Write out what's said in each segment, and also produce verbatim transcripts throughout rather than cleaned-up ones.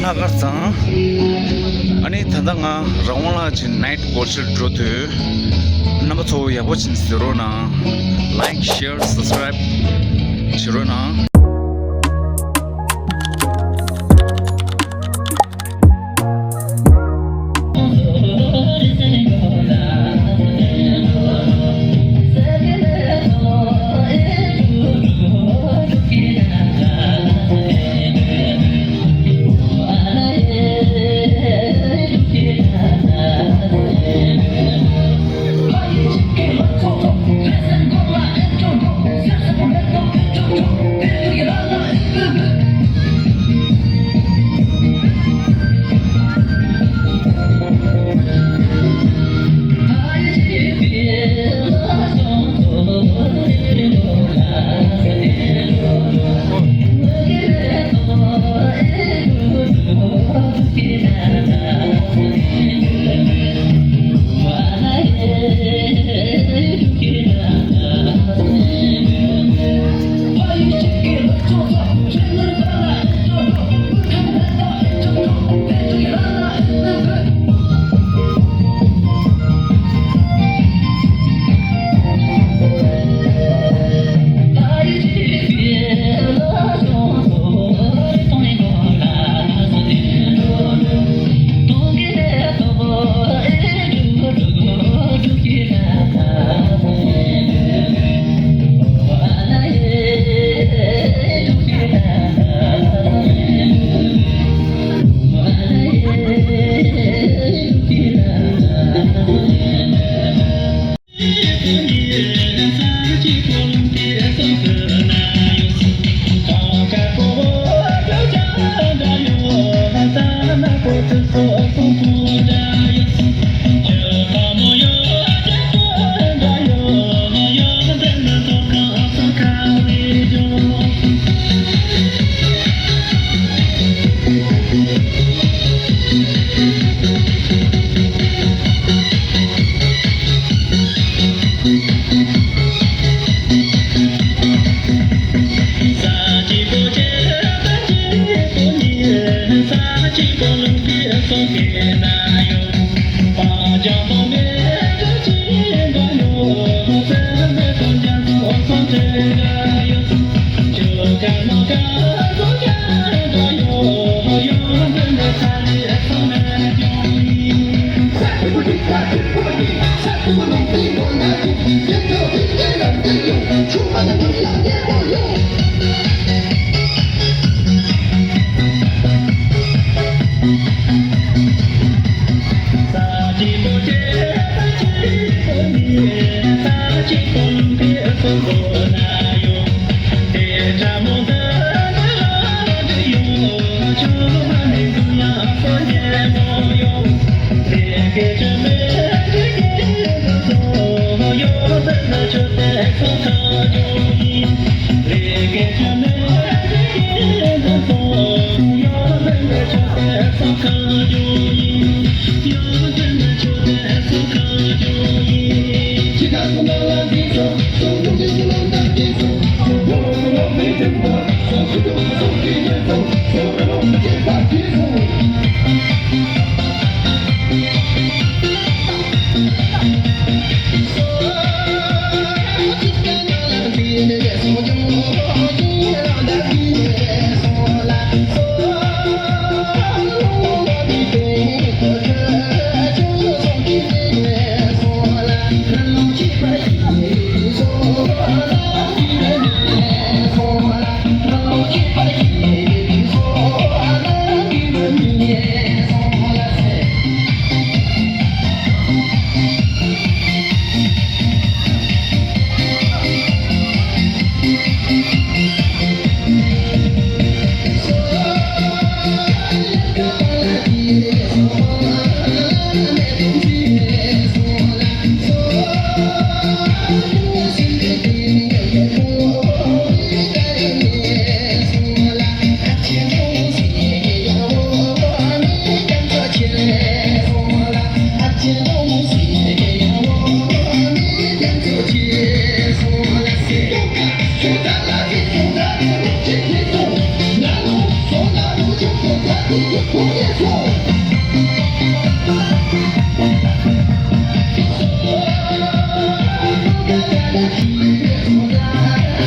ལྷག་དཀར་ཚང་། ཨ་ནི་ད་ལྟ་ང་རང་དབང་ལགས་ཀྱི་ནའིཊ་སྒོར་གཞིར་འགྲོ་དུས། རྣམ་པ་ཚོ་ཡག་པོ་ཅིག་གཟིགས་རོགས་གནང་། ལའིཀ་ཤེར་སབ་སི་ཀ་རའིབ་བྱེད་རོགས་གནང་། སེམས་དཔའི་བདག་མོ་བྱ་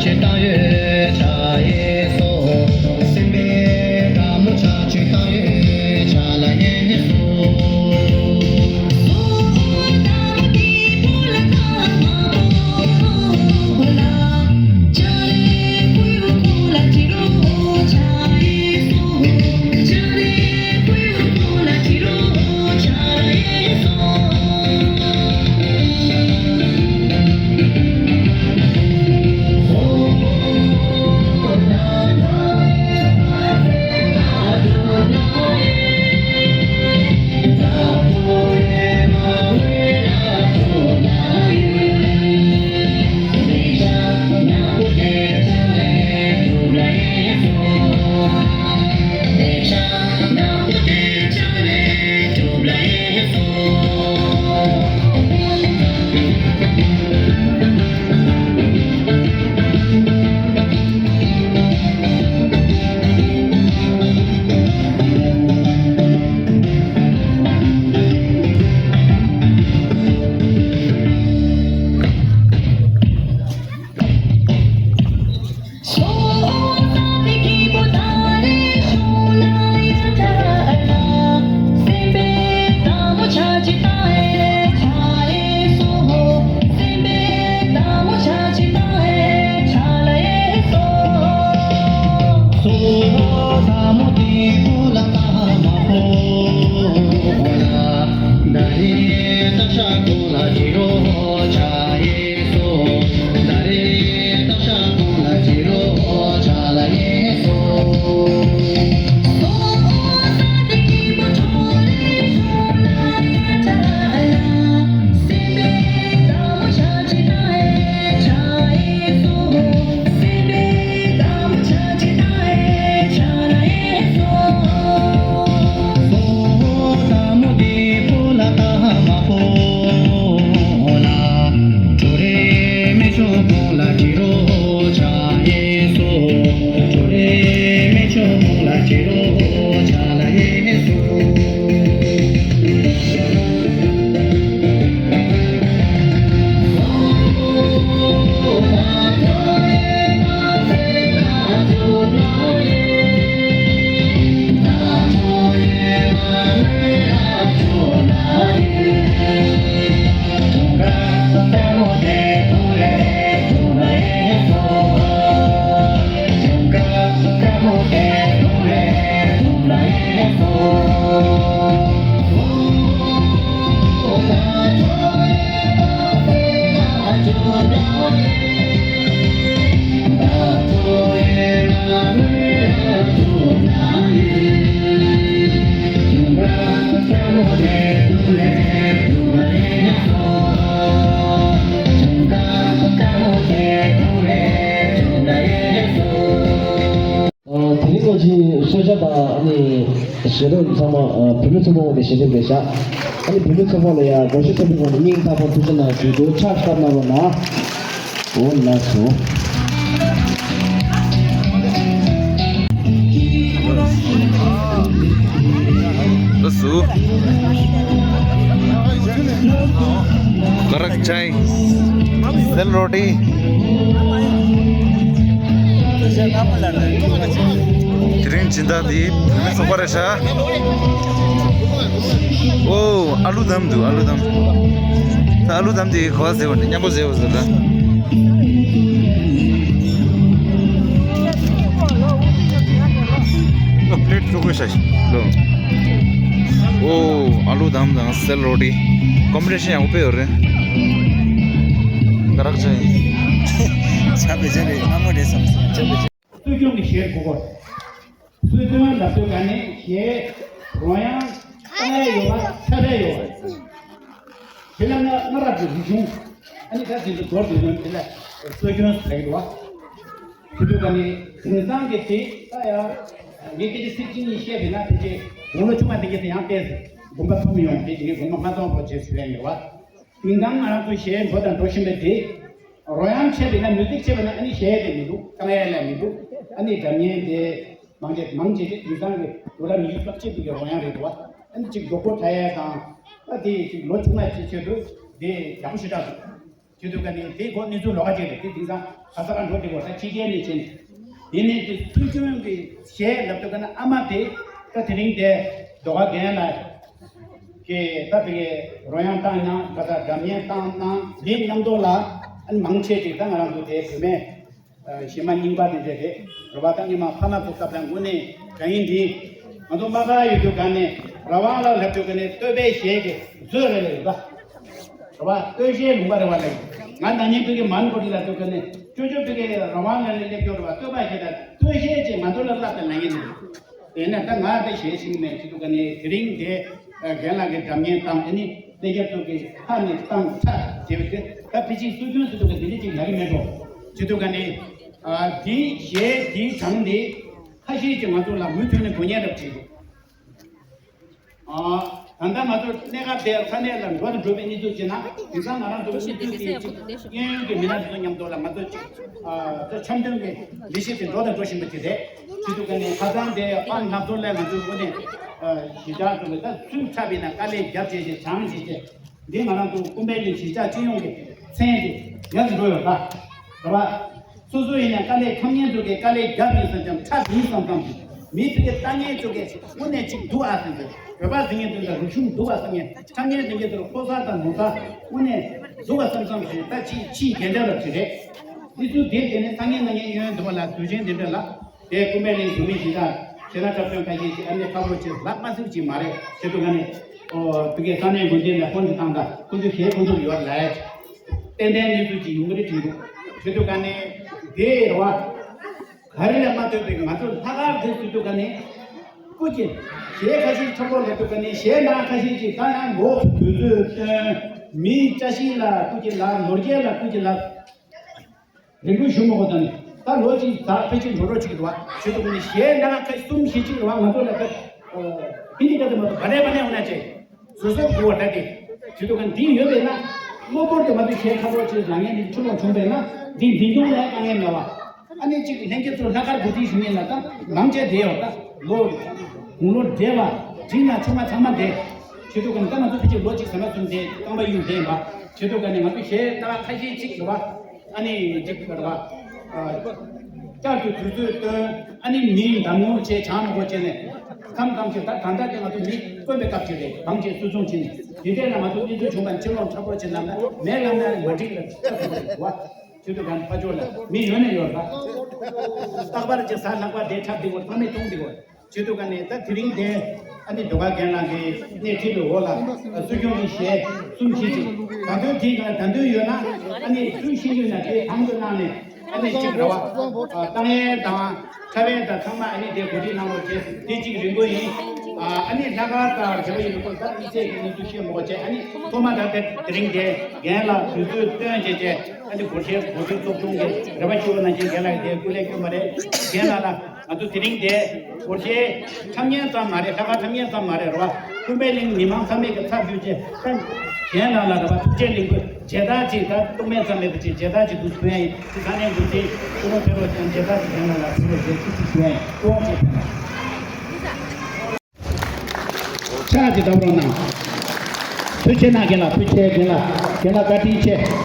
བྱེད་བཏང་ཡོད་བྱ་ཡེ་སོ། སེམས་དཔའི་བདག་མོ་བྱ་བྱེད་བཏང་ཡོད་བྱ་ལ་ཡེ་སོ། དེ་རིང་ང་ཚོའི་གསོལ་ཇ་དང་ཨ་ནི་ཞལ་འདོན་ཚང་མ་བུད་མེད་ཚོགས་པ་ངོས་ནས་ཞལ་འདོན་རེད་ཤག་ཨ་ནི་བུད་མེད་ཚོགས་པ་ལ་ཡང་སྒོར་གཞས་ཚོགས་པའི་ངོས་ནས་སྙིང་ཐག་པ་ཐུགས་རྗེ་གནང་ཞུ་རྒྱུ། ཕྱག་བརྡབ་གནང་རོགས་གནང་། འོ་ལགས་སོ། ལགས་སོ། ཀ་རག་ཅའི། ཟེལ་རོ་ཊི། དེ་རིང་སྦྱིན་བདག་འདི་བུད་མེད་ཚོགས་པ་རེད་ཤག་ཨོ། ཨ་ལུ་བདམས་འདུག་ཨ་ལུ་བདམས། ད་ཨ་ལུ་བདམས་དེ་ག་པར་བཟོས་པ་ནི་མཉམ་པོ་བཟོས་པ་ཟེར་ད། ཨོ། པི་ལེཊ་བཙུགས་དགོས་ཤག་ལོ། ཨོ། ཨ་ ཨ་ལུ་དང་དང་སེལ་རོ་ཏི་ཀོམ་པི་ཊི་ཤན་ཡག་པོ་ཡོད་རེད། ད་རག་ཅན་ཆ་བེ་ཆ་རེད། ཨ་མོ་རེད་བསམ་སོང་། ཆ་བེ་ཆ། སྲོལ་རྒྱུན་གྱི་གཞས་དགོས་གོ། སྲོལ་རྒྱུན་ལབ་དུས་ག་ནས་གཞས་རོལ་དབྱངས་གཏོང་ཡ་ཡོད་པ་ཆ་རེ་ཡོད་པ། དེ་ལ་ང་ང་རབ་ཀྱི་རིག་གཞུང་། ཨ་ནི་ད་དེ་ཚོ་མདོར་བསྡུས་ན་དེ་ལ་སྲོལ་རྒྱུན་ཟེར་གྱི་འདུག་བ། དེ་དུས་ཀ་ནི་དེང་སང་གི་དེ་ད་ཡ་ངས་སྐད་ཆ་ཚིག་གཅིག་གཉིས་བཤད་པས་ན་དེ་རྗེས་དགུང་ལོ་ཆུང་བ་དེ་གས་དེ་ཡང་བལྟས་ཟེར་དགོངས་པ་མཐོང་མི་ཡོང་དེ་ངས་དགོངས་པ་མ་མཐོང་བ་བྱས་ཞུ་ཡ་ཡོད་བ། དེང་སང་ང་རང་ཚོ་གཞས་འགྲོ་དང་འགྲོ་བཞིན་པ་དེ་རོལ་དབྱངས་བྱས་པས་ན་མུ་ཟིག་བྱས་པས་ན་ཨ་ནི་གཞས་དེ་མི་འདུག་གཏང་ཡ་ལ་མི་འདུག་ཨ་ནི་སྒྲ་སྙན་དེ་མང་ཆེ་མང་ཆེ་དེ་དེང་སང་གི་འགྲོ་ལམ་ཡིག་ཚགས་ཆེད་དུ་གི་རོལ་དབྱངས་རེད་འདུག་བ། ཨ་ནི་གཅིག་རྡོག་པོ་གྲ་ཡ་དང་ཨ་དེ་གཅིག་ལོ་ཆུང་བ་ཅིག་ཆེད་དུ་དེ་ཡག་པོ་ཞེ་དྲག་འདུག་བྱེད་དུས་ཀ་ནི་དེ་གོ་གནས་ཚུལ་ལོགས་ཀ་ཅིག་རེད། དེ་དེང་སང་ག་ས་ག་འགྲོ་དེ་གོ་ད་ཕྱི་རྒྱལ་ནས་ཕྱིན། དེ་ནས་དེ་སྲོལ་རྒྱུན་གྱི་གཞས་ལབ་དུས་ཀ་ན་ཨ་མ་དེ་ད་དེ་རིང་དེ་ཟློས་གར་རྒན་ལགས་ཀྱིས་ད་དེ་གའི་རོལ་དབྱངས་བཏང་ན་ག་ས་སྒྲ་སྙན་བཏང་ན་དེ་མཉམ་དུ་ལ་ཨ་ནི་མང་ཆེ་ཅིག་ད་ང་རང་ཚོ་དེ་བུད་མེད་གཞས་མ་རྙིང་པ་དེ་འདྲ་རེད། རེད་བ། ད་སྔོན་མ་ཕ་མ་ཚོ་སྐབས་ལ་དངོས་གནས་གང་ཡིན་འདི་ང་ཚོ་མ་པ་ཡོད་དུས་ག་ནས་ར་བང་ལ་ལབ་དུས་ག་ནས་བསྟོད་པའི་གཞས་ཀྱི་མཛོད་རེད་ལ་ཡོད་ད། རེད་བ། སྟོད་གཞས་ལུང་པ་རེད་བ་ལ་ཡིན། ང་ན་ནིང་བོད་ཀྱི་མན་གོ་ཏི་ལ་དུས་ག་ནས་ཅོ་ཅོ་བོད་ཀྱི་ར་བང་ལ་ལས་སླེབས་ཡོད་རེད་བ། བསྟོད་པ་གཞས་དང་བསྟོད་གཞས་ཅིག་ང་ཚོ་ལ་བསླབ་པའི་ན་ཡིན་ནི། དེས་ན་ད་ང་དེ་གཞས་ཤིག་མེད་ཅི་དུས་ག་ནས་དེ་རིང་དེ་རྒན་ལགས་ཀྱི་སྒྲ་སྙན་བཏང་ཨ་ནི་གནས་རྒྱ་ཚོ་གི་ཁ་ནས་བཏང་ཁྲ་དེ་བས་དེ་ད་ཕི་ཅིག་སྲོལ་རྒྱུན་སྲོལ་དུ་ག་དེ་འདྲ་ཅིག་ལ་གི་མེད་འགྲོ། ཅི་དུས་ག་ནས་དེའི་གཞས་དེའི་གྲངས་དེ་ཁ་ཤས་ཀྱིས་ང་ཚོ་ལ་མུ་མཐུད་ནས་དགོས་ངེས་རབ་བྱེད་འདུག་ཨ། ད་ལྟ་ང་ཚོ་གནས་སྐབས་དེར་ས་གནས་ལ་འགྲོ་དང་འགྲོ་བའི་གནས་ཚུལ་བྱས་ན་དེང་སང་ང་རང་ཚོ་གནས་ཚུལ་དེ་གཅིག་གཡས་གཡོན་གྱི་མི་སྣ་དེ་ཚོ་མཉམ་དུ་ལ་ང་ཚོ་གཅིག་ཨ། ད་འཆམ་མཐུན་གྱི་ལས་གཞི་དེ་འགྲོ་དང་འགྲོ་བཞིན་པ་དེ་རེད། བྱེད་དུས་ག་ནས་ཁ་སང་དེ་ཨ་ནག་ཚོ་ལ་ང་ཚོའི་དངོས་གནས་ཨ། གཞིས་ཆགས་ཚོ་ལ་ད་ཚུན་ཆད་པའི་ནང་དཀའ་ལས་རྒྱབ་བྱས་བྱས་བྱང་བྱས་བྱས། འདི་ང་རང་ཚོ་ཀུན་ཕན་གྱི་གཞིས་ཆགས་སྤྱི་ཡོངས་ཀྱི་མཚན་དེ་ཡར་འགྲོ་ཡོད་པ། རེད་བ། སོ་སོ་ཡིན་ན་དཀའ་ལས་ཁམས་ངན་ཚོ་གི་དཀའ་ལས་རྒྱབ་ཡིན་བསམ་ཀྱང་ཁྲ་ཡིན་བསམ་བསམ་གྱི་མི་ཚོ་གི་ལྟ་ངན་ཚོ་གི་དངོས་གནས་ཅིག་འདུག་ཨ་བསམ་གྱི་བོད་པ་ཟེར་མཁན་དེ་ལ་རིག་གཞུང་འདུག་ཨ་བསམ་མཁན་ཁམས་ངན་ཟེར་མཁན་དེ་ལ་ཕོ་གསར་དང་ནོར་གསར་དངོས་གནས་འདུག་ཨ་བསམ་བསམ་ཞིག་ད་ཅིག་ཕྱིའི་རྒན་གྲས་ལ་ཅིག་རེད། འདི་ཚོ་དེ་དེ་ནས་ལྟ་ངན་ལྟ་ངན་གཡོན་དུ་མ་ལ་དུས་ཆེན་དེ་འདྲ་ལ། དེ་ཀུན་ཕན་གླིང་བོད་མི་གཞིས་ཆགས་ཁྱེད་རང་འཁྲབ་སྟོན་ཁ་ཤས་ཀྱིས་ཨ་ནེ་ཁ་ཕོ་ཆེ་ལག་མ་སིབ་ཅིག་མ་རེད་ཟེར་དུས་ང་ནི་ཨོ་དེ་གའི་ས་གནས་འགོ་འཛིན་ལ་ཧོན་དུ་བཏང་ད་ཁོ་ཚོ་གཞས་ཁོ་ཚོར་ཡོད་ལས་ཏན་ཏན་གནས་ཚུལ་ཅིག་ཡོང་གི་རེད་དྲན་འདུག་ཟེར་དུས་ང་ནི་དེ་རེད་བ། ག་རེ་ལས་མ་ཐོས་པའི་ང་ཚོ་ལྷག་དཀར་དེ་ཟེར་དུས་ང་ནི་སྐུ་མཁྱེན་གཞས་ཁ་ཤས་འཁྲབ་རོགས་ལབ་དུས་ང་ནི་གཞས་ནང་ཁ་ཤས་ཅིག་ད་ཡང་ལོ་དུས་ཚོད་སྟོན་མིའི་བཀྲ་ཤིས་ལ་སྐུ་མཁྱེན་ལ་ནོར་རྒྱས་ལ་སྐུ་མཁྱེན་ལ། རིང་པོ་བཞུགས་མ་དགོས་དང་ནི་ད་ལོ་གཅིག་ད་ཕལ་ཆེར་འགྲོ་རོགས་བྱེད་ཀྱི་འདུག་བ། བྱེད་དུ་ནི་གཞས་ནང་ཁ་གསུམ་བཞི་གཅིག་རེད་བ། ང་ཚོ་ལ་ཁ་ཕི་ནི་ཁ་དུ་མ་གཏོགས་བ་རེ་བ་ནས་འོ་ན་བྱས་སོ་སོར་དགུ་བ་ད་དེ་བྱེད་དུ་ག་འདི་ཡོད་པས་ན་གློ་བུར་དུ་ང་ཚོ་གཞས་ཁ་རོགས་བྱེད་ལ་ངན་འདི་ཆུ་ལོག་བྱུང་བས་ན་འདི་འཛིན་སྐྱོང་ལ་དཀའ་ངལ་མེད་བ། ཨ་ནི་གཅིག་ལྷན་རྒྱས་ཚོ་ལྷག་དཀར་གོ་སྒྲིག་ཞུ་མཁན་ལ་ད་མང་ཆེ་བསྡད་ཡོད་ད་ལོ་དགུང་ལོ་བགྲེས་པ་འབྲིང་ན་ཆུང་མ་ཚང་མ་བསྡད་བྱེད་དུ་ག་ནི་ད་ང་ཚོ་ཕལ་ཆེར་ལོ་གཅིག་ཟ་མ་གསུམ་བསྡད་རྐང་པ་གཡུག་བསྡད་ཡིན་པ་བྱེད་དུ་ག་ནི་ང་ཚོ་གཞས་ད་ཁ་ཤས་གཅིག་ཡོད་བ། ཨ་ནི་འཇིགས་པར་བ། བསྐྱར་དུ་དུས་ཚོད་བཏོན། ཨ་ནི་མིའི་འདམ་ངོ་བྱས་བྱང་མ་གོ་བྱས་ནས། ཁམས་ཁམས་ཀྱི་ད་ད་ལྟ་དེ་ང་ཚོ་མི་དཀོན་པའི་སྐབས་ཅིག་རེད། གང་ཅིག་སུ་བཟུང་བྱས་ནས། དེ་འདྲས་ལ་ང་ཚོ་གནས་ཚུལ་བྱུང་བ་ཕྱིར་ལོག་འཁྲབ་རོགས་བྱེད་ལབ་ན་མེད་ལབ་ན་མ་འགྲིག་ལ་ཆགས་ཐུབ་པ་རེད་བ། ཁྱོད་ཚོ་གང་ཕ་ཕྱོགས་ལ་མི་ཡོད་ན་ཡོད་ར། རྟག་པར་གྱི་ས་ལྷག་པ་དེ་འཁྲབ་དེ་གོ་ཚང་མས་མཐོང་དེ་གོ། བྱེད་དུས་ཀ་ནས་ད་དེ་རིང་དེ་ཨ་ནི་ཟློས་གར་རྒན་ལགས་ཀྱིས་སྣེ་ཁྲིད་པའི་འོག་ལ་སྲོལ་རྒྱུན་གྱི་གཞས་གསུམ་བཞི་ཅིག་ད་དུང་དེའི་སྒང་ལ་ད་དུང་ཡོད་ན་ཨ་ནི་སུ་ཤེས་ཀྱི་ཡོད་ན་དེ་དང་དུ་གནང་ནས་ཨ་ནི་གཅིག་རེད་བ། ཏང་ཡོན་དང་འཁྲབ་ཡོན་དང་ཚང་མ་ཨ་ནི་དེ་གོ་སྒྲིག་གནང་རོགས་བྱས། དེ་གཅིག་རིང་པོ་ཡིན། ཨ་ནི་ལྷག་དཀར་དང་བྱ་བ་ཡིན་པ་ད་དམིགས་བསལ་གྱི་གནས་ཚུལ་ཤེས་མ་དགོས་བྱས། ཨ་ནི་ཐོག་མ་ད་དེ་དེ་རིང་དེ་རྒན་ལགས་དུས་ཚོད་བཏོན་བྱས་བྱས་ཨ་ནི་སྒོར་གཞས་སྒོར་ཚུལ་ཚོགས་ཆུང་གི་རེ་བ་ཞུ་བ་ནང་བཞིན་རྒན་ལགས་དེ་སྐུ་ལས་བསྐྱོན་པ་རེད། རྒན་ལགས་ལ། ང་ཚོ་དེ་རིང་འདིར་སྒོར་གཞས་འཁྲབ་མཁན་ཙམ་མ་རེད། ལྷག་དཀར་འཁྲབ་མཁན་ཙམ་མ་རེད་རེད་བ། ཀུན་ཕན་གླིང་མི་མང་ཚང་མས་ཀྱི་ཚབ་ཞུས་བྱས་ད་གཞན་རྣམས་ལ་རེད་བ། ཐུགས་རྗེ་གླིང་བུ་མཇལ་དར་ཅིག་ད་གཏོང་མེད་ཙམ་མེད་པ་ཅིག་མཇལ་དར་ཅིག་འདུག་ཕུལ་ཡ་ཡིན། དེ་ས་གནས་འགོ་འཛིན་ཀུན་ལོ་ཕེབས་རོགས་ཀྱང་མཇལ་དར་ཅིག་གཞན་རྣམས་ལ་ཕུལ་རོགས་ཞེས་ཐུགས་རྗེ་ཞུ་ཡ་ཡིན། ཀོ་ཅེ་ཕན་ལ་ཕྱག་ཅིག་བརྡབ་རོགས་གནང་། ཐུགས་རྗེ་གནང་། རྒན་ལགས་ཐུགས་རྗེ། རྒན་ལགས་རྒན་ལགས་བཀའ་དྲིན་ཆེ།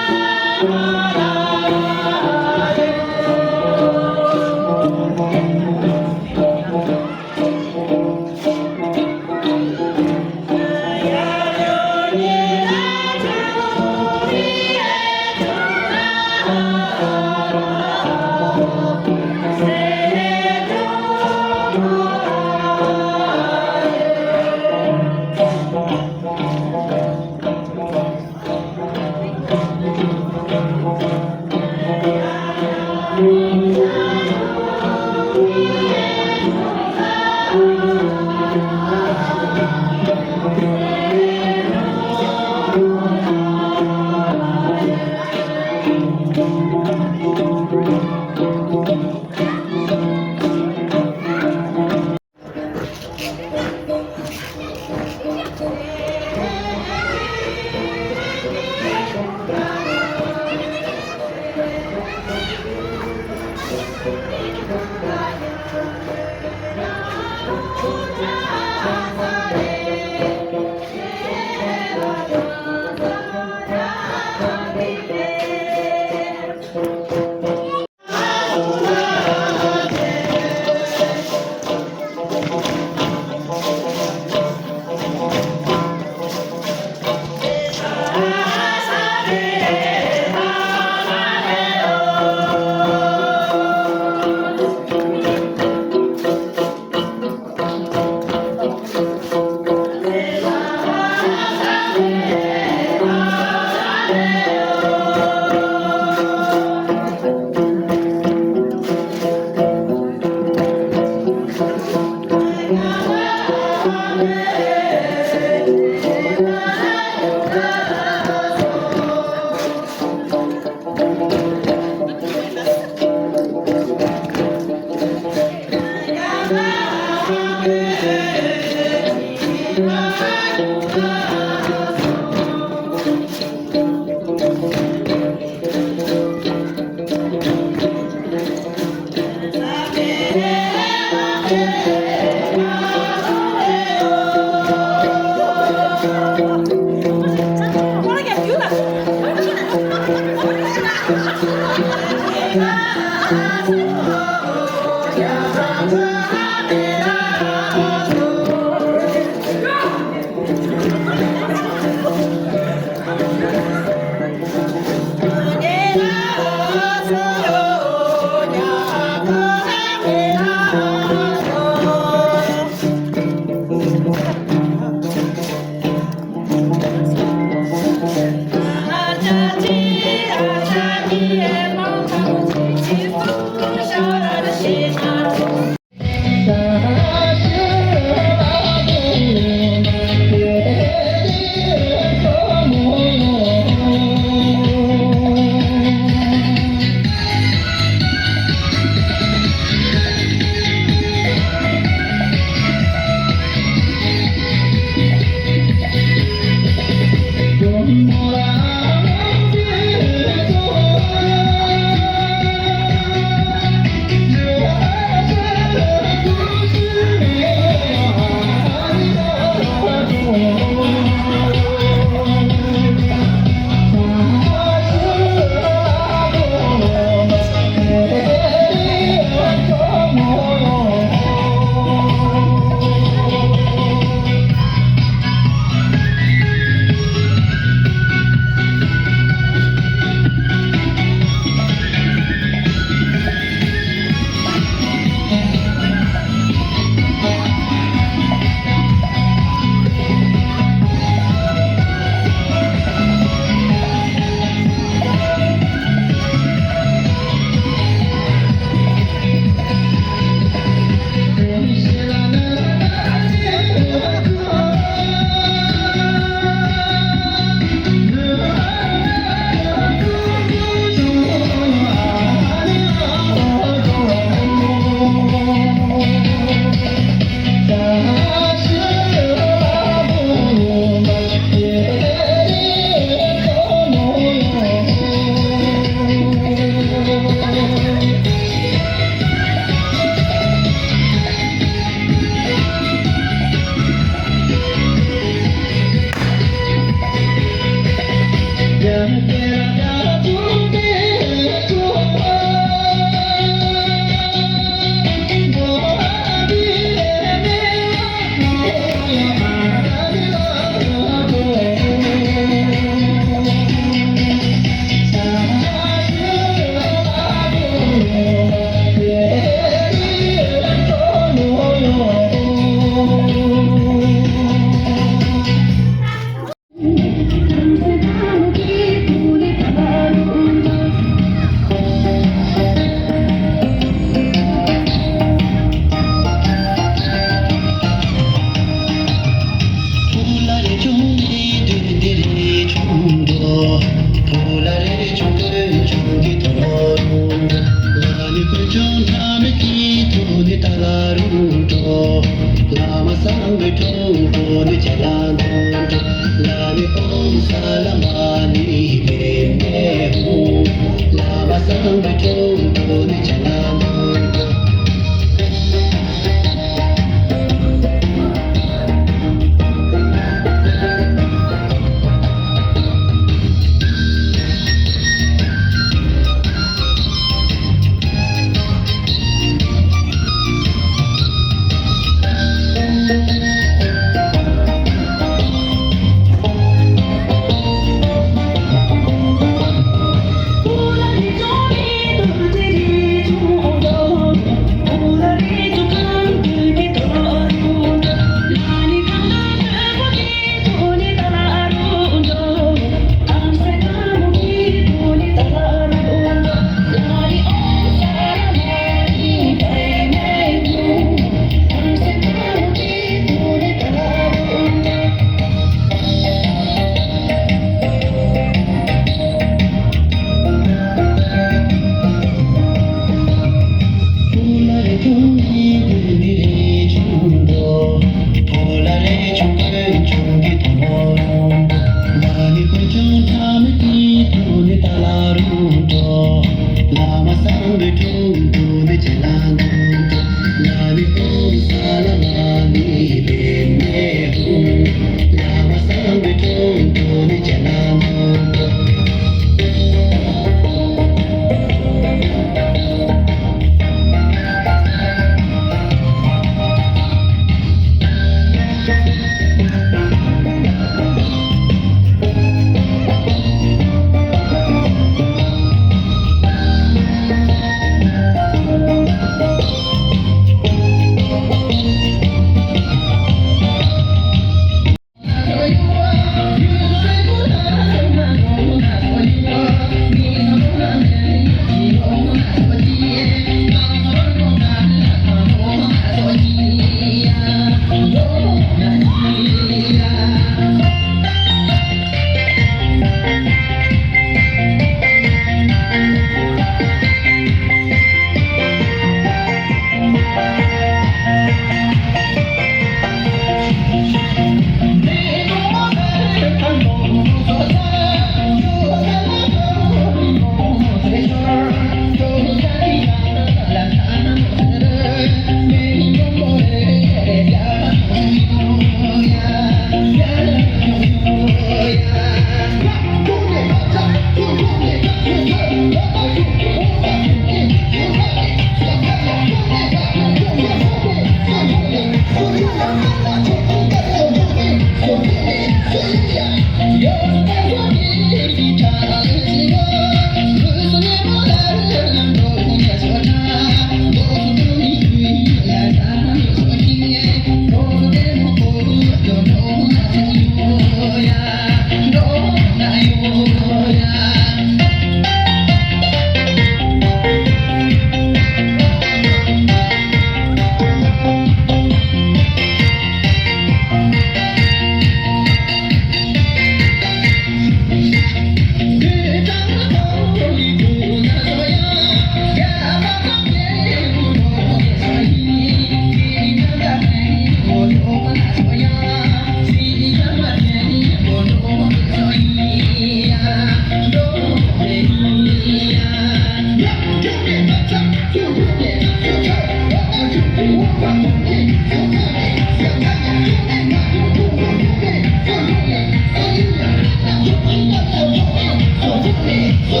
ཕོ་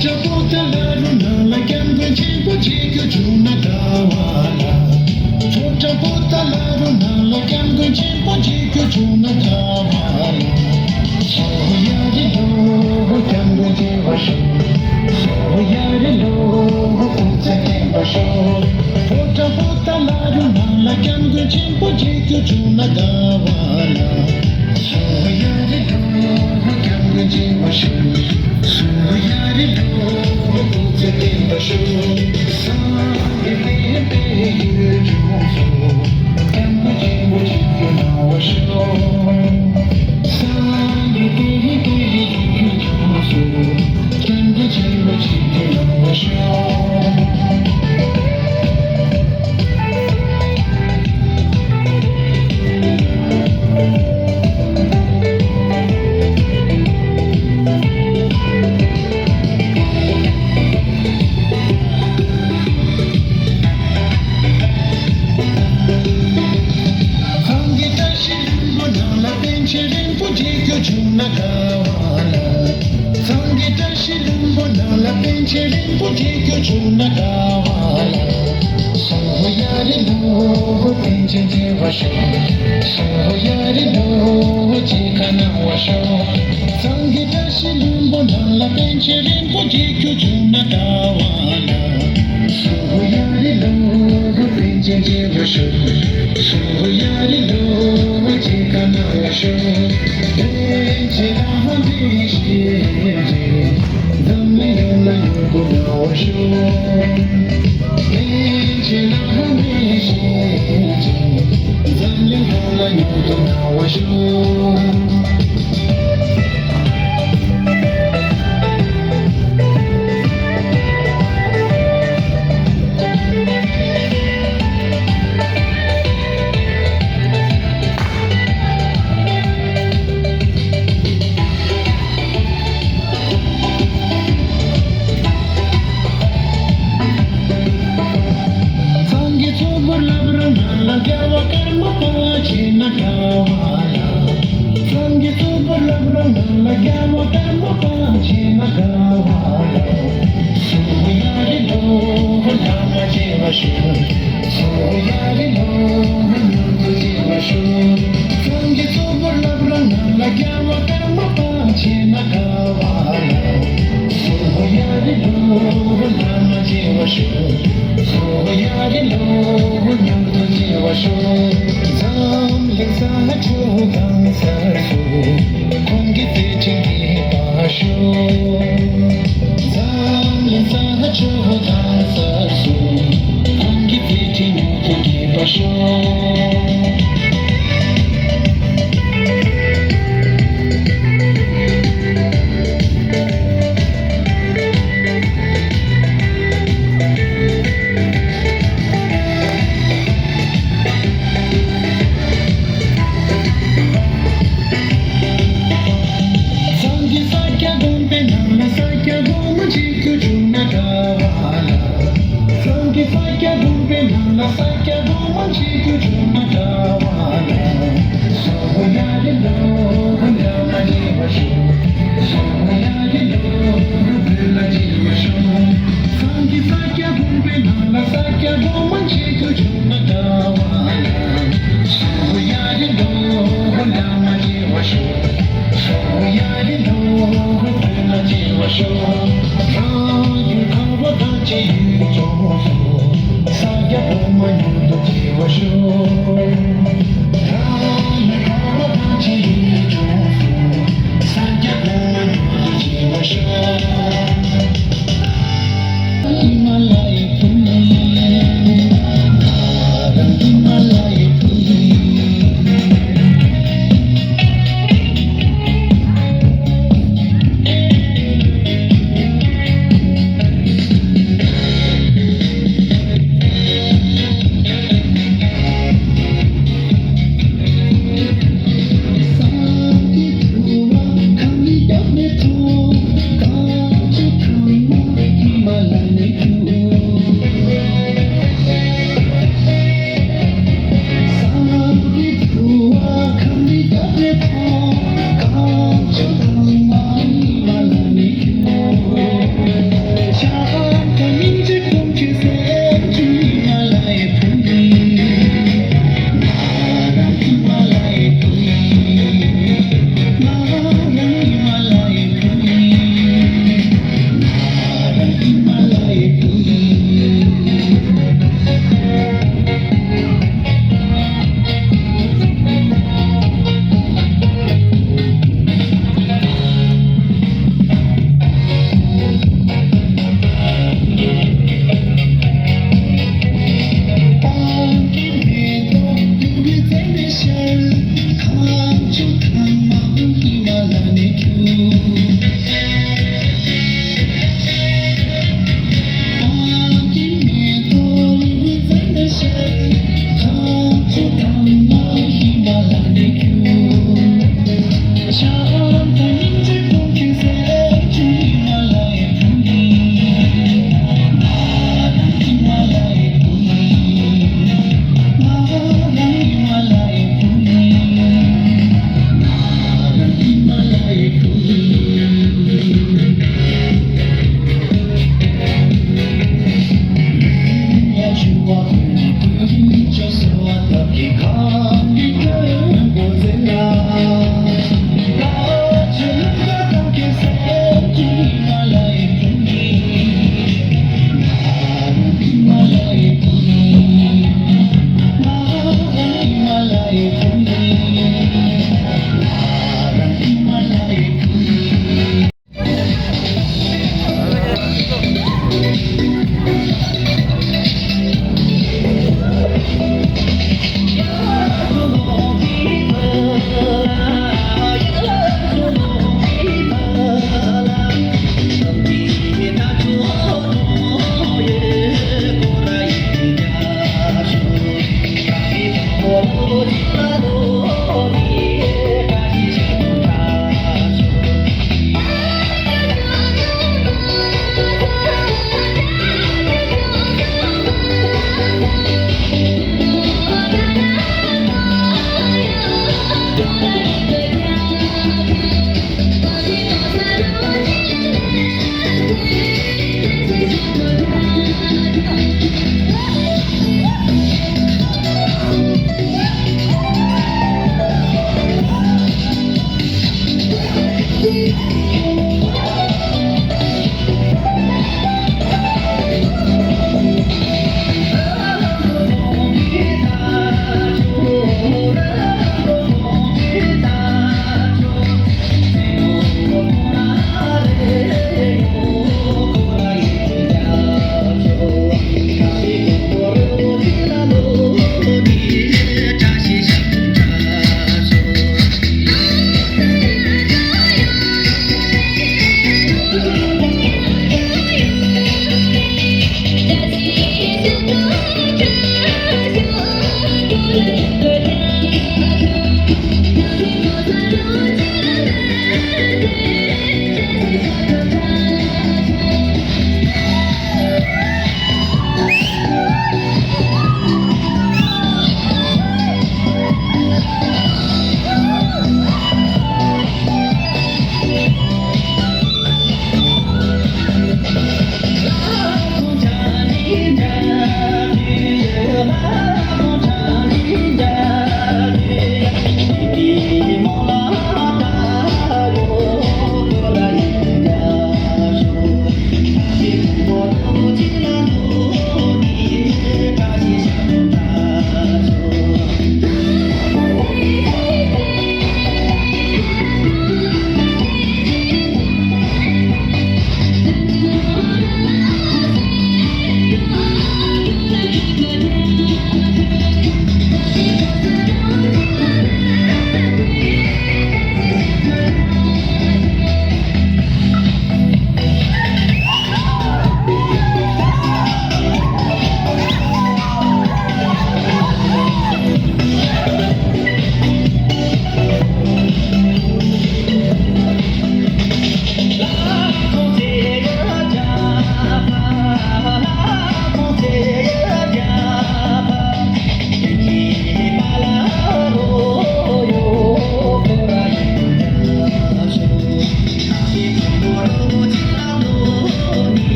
བྲང་པོ་ཏ་ལ་རུ་ནང་ལ་སྐྱབས་མགོན་ཆེན་པོ་མཇལ་རྒྱུ་བྱུང་ན་དགའ་བ་ལ། ཕོ་བྲང་པོ་ཏ་ལ་རུ་ནང་ལ་སྐྱབས་མགོན་ཆེན་པོ་མཇལ་རྒྱུ་བྱུང་ན་དགའ་བ་ལ། སོ་ཡ་རི་ལོ་སྐྱབས་མགོན་མཇལ་བར་ཤོག་སོ་ཡ་རི་ལོ་སྐུ་ཚེ་བརྟན་པར་ཤོག་ཕོ་བྲང་པོ་ཏ་ལ་རུ་ནང་ལ་སྐྱབས་མགོན་ཆེན་པོ་མཇལ་རྒྱུ་བྱུང་ན་དགའ་བ་ལ། སོ་ཡ་རི་ལོ་སྐྱབས་མགོན་མཇལ་བར་ཤོག་སོ་ཡ་རི་ལོ་སྐུ་ཚེ་བརྟན་པར་ཤོག་སངས་རྒྱས་བསྟན་པའི་ཡུལ་ལྗོངས་སུ། སྐྱབས་མགོན་ཆེན་པོ་མཇལ་རྒྱུ་གནང་བར་ཤོག་སངས་རྒྱས་བསྟན་པའི་ཡུལ་ལྗོངས་སུ། སྐྱབས་མགོན་ཆེན་པོ་མཇལ་རྒྱུ་གནང་བར་ཤོག་སངས་རྒྱས་བཀྲ་ཤིས་ལྷུན་པོ་ནང་ལ་པཎ་ཆེན་རིན་པོ་ཆེ་མཇལ་རྒྱུ་བྱུང་ན་དགའ་བ་ལ། སངས་རྒྱས་བཀྲ་ཤིས་ལྷུན་པོ་ནང་ལ་པཎ་ཆེན་རིན་པོ་ཆེ་མཇལ་རྒྱུ་བྱུང་ན་དགའ་བ་ལ། སོ་ཡ་རི་ལོ་པཎ་ཆེན་མཇལ་བར་ཤོག་སོ་ཡ་རི་ལོ་མཇལ་ཁ་གནང་བར་ཤོག་སངས་རྒྱས་བཀྲ་ཤིས་ལྷུན་པོ་ནང་ལ་པཎ་ཆེན་རིན་པོ་ཆེ་མཇལ་རྒྱུ་བྱུང་ན་དགའ་བ་ལ། སོ་ཡ་རི་ལོ་པཎ་ཆེན་མཇལ་བར་ཤོག་སོ་ཡ་རི་ལོ་མཇལ་ཁ་གནང་བར་ཤོག་པཎ་ཆེན་ལྷ་མོའི་ཞལ་མཇལ། འཛམ་གླིང་ཡོངས་ལ་མྱུར་དུ་གནང་བར་ཤོག་པཎ་ཆེན་ལྷ་མོའི་ཞལ་མཇལ། འཛམ་གླིང་ཡོངས་ལ་མྱུར་དུ་གནང་བར་ཤོག་སངས་རྒྱས་གཙུག་པོར་བསླབ་རོགས་གནང་ལ། རྒྱལ་བ་ཀརྨ་པ་མཇལ་ན་དགའ་བ་ལ། སངས་རྒྱས་གཙུག་པོར་བསླབ་རོགས་གནང་ལ། རྒྱལ་བ་ཀརྨ་པ་མཇལ་ན་དགའ་བ་ལ། སོ་ཡ་རི་ལོ་བླ་མ་མཇལ་བར་ཤོག་སོ་ཡ་རི་ལོ་མྱུར་དུ་མཇལ་བར་ཤོག་སངས་རྒྱས་གཙུག་པོར་བསླབ་རོགས་གནང་ལ། རྒྱལ་བ་ཀརྨ་པ་མཇལ་ན་དགའ་བ་ལ། སོ་ཡ་རི་ལོ་བླ་མ་མཇལ་བར་ཤོག་སོ་ཡ་རི་ལོ་མྱུར་དུ་མཇལ་བར་ཤོག་འཛམ་གླིང་ས་ཕྱོགས་གང་སར་སུ། ཁོང་གི་བདེ་ཆེན་རྒྱས་པར་ཤོག་འཛམ་གླིང་ས་ཕྱོགས་གང་སར་སུ། ཁོང་གི་བདེ་ཆེན་མྱུར་དུ་རྒྱས་པར་ཤོག་སངས་རྒྱས་ས་སྐྱ་དགོན་པའི་ནང་ལ་ས་སྐྱ་སྒོ་མོ་འབྱེད་རྒྱུ་བྱུང་ན་དགའ་བ་ལ། སངས་རྒྱས་ས་སྐྱ་དགོན་པའི་ནང་ལ་ས་སྐྱ་སྒོ་མོ་འབྱེད་རྒྱུ་བྱུང་ན་དགའ་བ་ལ། སོ་ཡ་རི་ལོ་བླ་མ་མཇལ་བར་ཤོག་སོ་ཡ་རི་ལོ་བོད་ལ་མཇལ་བར་ཤོག་སངས་རྒྱས་ས་སྐྱ་དགོན་པའི་ནང་ལ་ས་སྐྱ་སྒོ་མོ་འབྱེད་རྒྱུ་བྱུང་ན་དགའ་བ་ལ།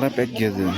ལ་པད་རྒྱལ་དུ།